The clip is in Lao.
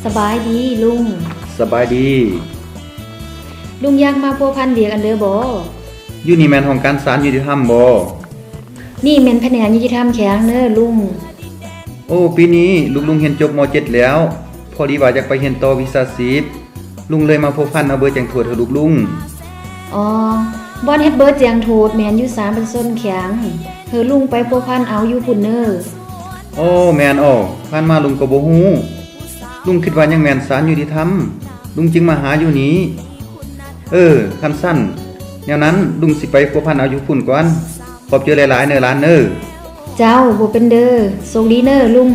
ສະບາຍດີລຸງ. ສະບາຍດີ. ລຸງຢາກມາພົວພັນວຽກອັນເດີບໍ? ຢູ່ນີ້ແມ່ນຫ້ອງການສານຍຸຕິທຳບໍ? ນີ້ແມ່ນພະແນກຍຸຕິທຳແຂວງເດີລຸງ. ໂອ້ ປີນີ້ລູກລຸງຮຽນຈົບ ມ.ເຈັດ ແລ້ວ, ພໍດີວ່າຢາກໄປຮຽນຕໍ່ວິຊາຊີບ, ລຸງເລີຍມາພົວພັນເອົາເບີແຈ້ງໂທດໃຫ້ລູກລຸງ. ອໍ ບ່ອນເຮັດເບີແຈ້ງໂທດແມ່ນຢູ່ສານປະຊາຊົນແຂວງ, ເຮີລຸງໄປພົວພັນເອົາຢູ່ພຸ້ນເດີ. ໂອ້ ແມ່ນ ອໍ ຜ່ານມາລຸງກໍບໍ່ຮູ້. ລຸງຄິດວ່າຍັງແມ່ນສານຍຸຕິທຳ, ລຸງຈຶ່ງມາຫາຢູ່ນີ້. ເອີ ຄັນຊັ້ນ ແນວນັ້ນລຸງຊິໄປພົວພັນເອົາຢູ່ພຸ້ນກ່ອນ. ຂອບໃຈຫຼາຍໆເນີຫຼານເນີ. ເຈົ້າ ບໍ່ເປັນເດີ. ໂຊກດີເນີລຸງ.